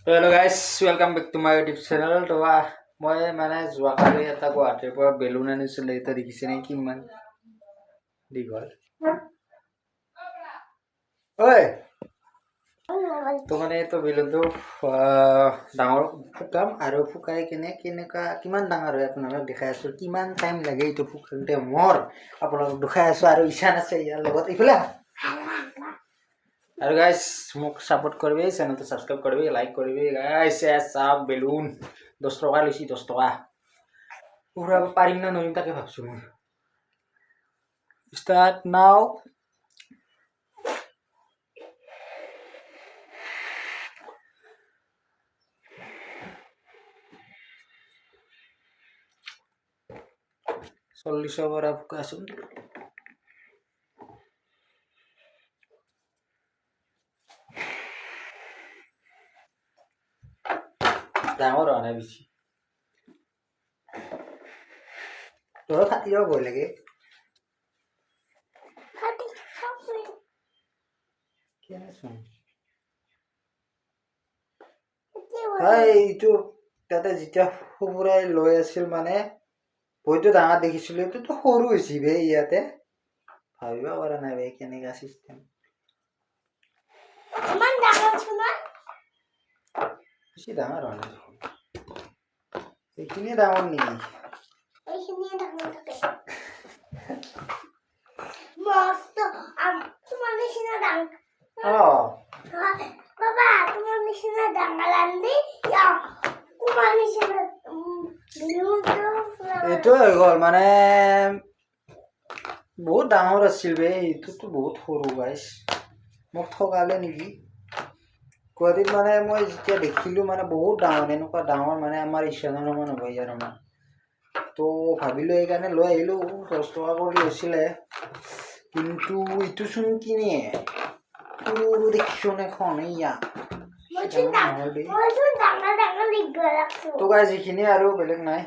Hello guys, welcome back to my YouTube channel. তো মই মানে যোৱাকালি এটা গুৱাহাটীৰ পৰা বেলুন আনিছিলোঁ। এতিয়া দেখিছেনে কিমান দীঘল? ঐ, তো মানে এইটো বেলুনটো ডাঙৰ ফুটাম আৰু ফুকাই কিনে কেনেকুৱা, কিমান ডাঙৰ হয় আপোনালোক দেখাই আছোঁ। কিমান টাইম লাগে এইটো ফুকাওঁতে মোৰ, আপোনালোক দেখাই আছোঁ। আৰু ঈশান আছে ইয়াৰ লগত ইফালে। আৰু গাইজ, মোক ছাপোৰ্ট কৰিবি, চেনেলটো ছাবস্ক্ৰাইব কৰিবি, লাইক কৰিবি। গাইজ, এ চাওক, বেলুন 10 টকা লৈছি, 10 টকা। উৰাব পাৰিম না নোৱাৰিম তাকে ভাবছোঁ মই। ষ্টাৰ্ট নাও। 40ৰ পৰা ফুকাচোন। ডাঙৰ হোৱা নাই বেছি। তোৰো ফাটি যাব, ভয় লাগে। ফাটি খাবি। কেনেচোন। এতিয়া। এইটো তাতে যেতিয়া সুমুৰাই লৈ আছিল, মানে বইটো ডাঙৰ দেখিছিলো, এইটোতো সৰু হৈছে বে। ইয়াতে ভাবিব পৰা নাই বে, কেনেকা চিষ্টেম। ইমান ডাঙৰ চোন। বেছি ডাঙৰ হোৱা নাই দেখোন। এইখিনিয়ে ডাঙৰ নেকি? এইখিনিয়ে ডাঙৰ থাকে। মস্ত তোমাৰ নিচিনা ডাঙৰ। বাবা, তোমাৰ নিচিনা ডাঙৰ আন্দি, তোমাৰ নিচিনা বেলুনটো ফুলাব। এইটো হৈ গ'ল। মানে বহুত ডাঙৰ আছিল বে, এইটোতো বহুত সৰু। গাইছ, মোক ঠগালে নেকি গুৱাহাটীত? মানে মই যেতিয়া দেখিলোঁ, মানে বহুত ডাঙৰ, এনেকুৱা ডাঙৰ, মানে আমাৰ ঈশানৰ সমান হ'ব, ইয়াৰ সমান। তো ভাবিলোঁ, সেইকাৰণে লৈ আহিলোঁ। 10 টকা কৰি লৈছিলে। কিন্তু এইটোচোন কিনে সৰু সৰু দেখিছোন এখন। এইয়া। মইচোন ডাঙৰ নহ'ল বে। মইচোন ডাঙৰ ডাঙৰ লিখিব লাগছো। তো গাইজ, এইখিনিয়ে আৰু বেলেগ নাই।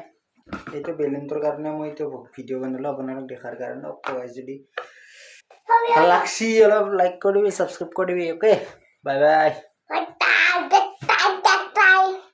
এইটো বেলুনটোৰ কাৰণে মই এইটো ভিডিঅ' বনালোঁ আপোনালোক দেখাৰ কাৰণে। তো গাইজ, যদি ভাল লাগছি, অলপ লাইক কৰিবি, ছাবস্ক্ৰাইব কৰিবি। Okay, bye bye.